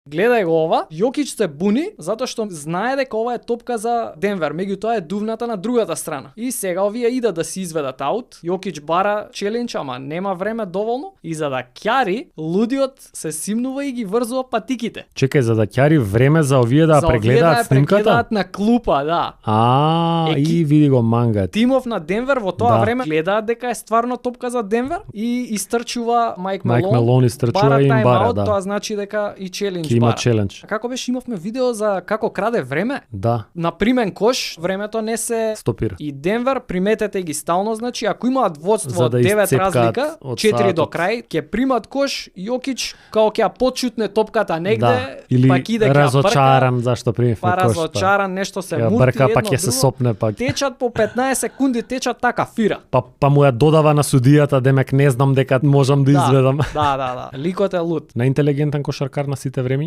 Гледај го ова, Јокич се буни затоа што знае дека ова е топка за Денвер, меѓутоа е дувната на другата страна. И сега овие идат да си изведат аут. Јокич бара челендж, ама нема време доволно и за да ќари, лудиот се симнува и ги врзува патиките. Чекај, за да ќари време за овие да прегледаат снимката? Прегледаат на клупа, да. И види го мангат. Тимов на Денвер во тоа време гледаат дека е стварно топка за Денвер и истрчува Майк Мелон истрчува и бара, да. Тоа значи дека и челендж има бара. челендж. А како беше, имавме видео за како краде време? Да. На примен кош времето не се стопира. И Денвер, приметете ги стално, значи ако имаат водство од 9 разлика, 4 до крај, ќе примат кош, Јокич као ќе почутне топката негде, или па ќе разочаран зашто примивме кош. Разочаран, нешто се мути, брка, па ќе се сопне пак. Течат по 15 секунди, течат така фира. Па му ја додава на судијата, демек не знам дека можам да изведам. Да. Ликот е луд. Најинтелигентен кошаркар на сите времиња?